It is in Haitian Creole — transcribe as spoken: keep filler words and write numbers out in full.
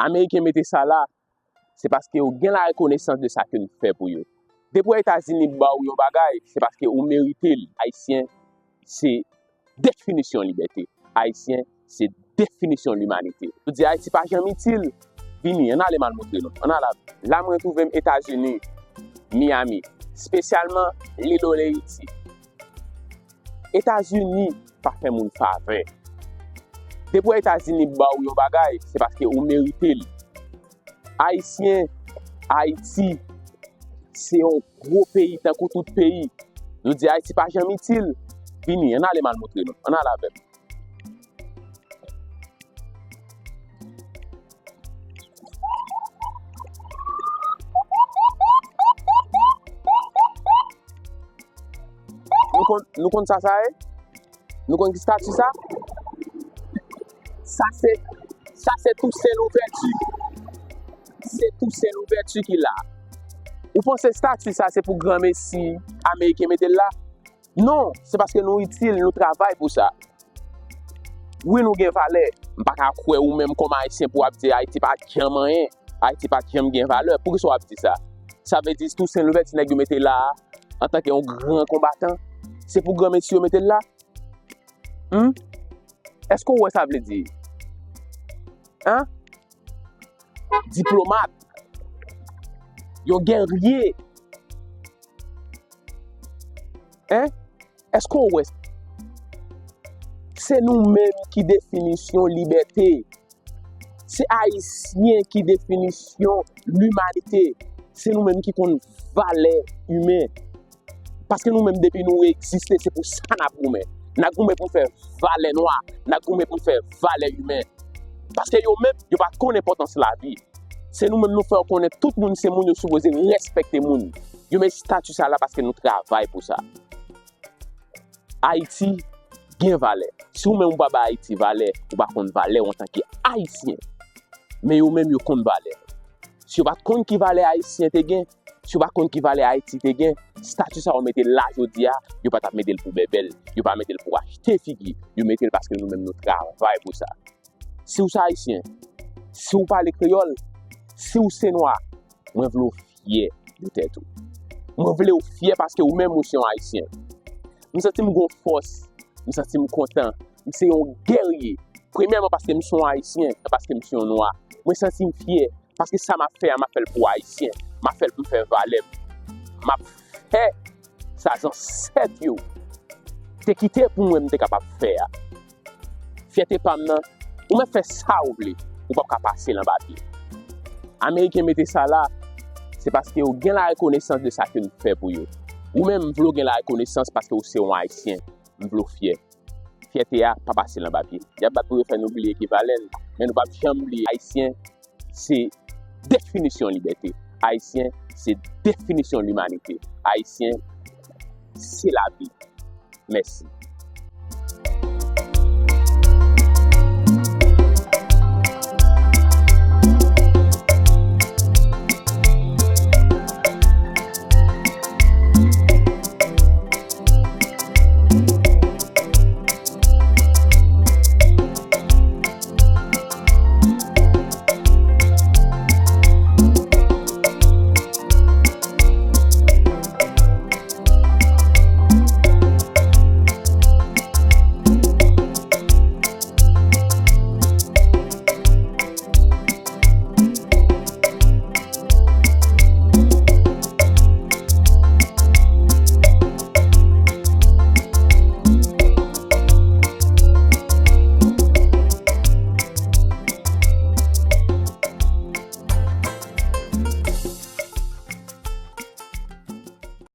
Ameriken mete sa la, se paske yo gen larekonesans de sa ke n fè pou yo. Depi w wè Etazini ba w yon bagay, se paske ou merite l. Ayisyen, se definisyon libète. Ayisyen, se definisyon limanite. Nou di Ayiti pa janm itil. Vini, ann ale m al montre nou. Ann al avè m. La mwen twouve m Etazini, Miami, espesyalman Little Haiti. Etazini pa fè moun favè. Depi w wè Etazini ba w yon bagay, se paske ou merite l. Ayisyen, Ayiti, se yon gwo peyi tankou tout peyi. Nou di Ayiti pa janm itil. Vini, ann ale m al montre nou. Ann ale avè m. Nou konn, nou konn sa sa ye? Nou konn ki stati sa? Sa se, sa se Tousen Louvèti. Se Tousen Louvèti ki la. Ou panse stati sa se pou granmesi ameriken mete l la? Non, se paske nou itil, nou travay pou sa. Wi, nou gen valè. M pa ka kwè ou menm kòm Ayisyen pou w ap di Ayiti pa janm anyen, Ayiti pa janm gen valè. Poukisa w ap di sa? Sa vle di Tousen Louvèti nèg yo mete la a, antanke yon gran konbatan, se pou granmesi yo mete l la? Humm? Èske w wè sa vle di? An? Diplomat, yon gèrye. Hein? Èske w wè? Se nou menm ki definisyon libète. Se Ayisyen ki definisyon limanite. Se nou menm ki konn valè imen. Paske nou menm, depi nou egziste, se pou sa n ap goumen. N ap goumen pou n fè valè nwa, n ap goumen pou n fè valè imen. Paske yo menm, yo pa t konn enpòtans lavi. Se nou menm nou fè yo konnen tout moun se moun, yo sipoze respekte moun. Yo met estati sa la paske nou travay pou sa. Ayiti gen valè. Si ou menm ou pa bay Ayiti valè, ou pa konn valè w antanke Ayisyen. Men yo menm yo konn valè. Si yo pa t konn ki valè Ayisyen te gen, si yo pa t konn ki valè Ayiti te gen, estati sa yo mete la jodi a, yo pa t ap mete l pou bèbèl, yo pa mete l pou achte figi, yo mete l paske nou menm nou travay pou sa. Si w se Ayisyen, si w pale kreyòl, si w se nwa, mwen vle w fyè de tèt ou. Mwen vle w fyè paske ou menm ou se yon Ayisyen. M santi m gon fòs, m santi m kontan, m se yon gèrye. Premyèman paske m se yon Ayisyen, paske m se yon nwa. Mwen santi m fyè, paske sa m ap fè a, m ap fè l pou Ayisyen, m ap fè l pou m fè valè m. M ap fè sa zansèt yo te kite pou mwen m te kapab fè a. Fyète pa m nan, ou mèt fè sa ou vle, ou p ap ka pase l anba pye. Ameriken mete sa la, se paske yo gen larekonesans de sa ke n fè pou yo. Ou menm, m vle w gen larekonesans paske ou se yon Ayisyen. M vle w fyè. Fyète a pa pase l anba pye. Y ap bat pou yo fè nou bliye ki valè n, men nou p ap janm bliye Ayisyen se definisyon libète. Ayisyen se definisyon limanite. Ayisyen se lavi. Mèsi.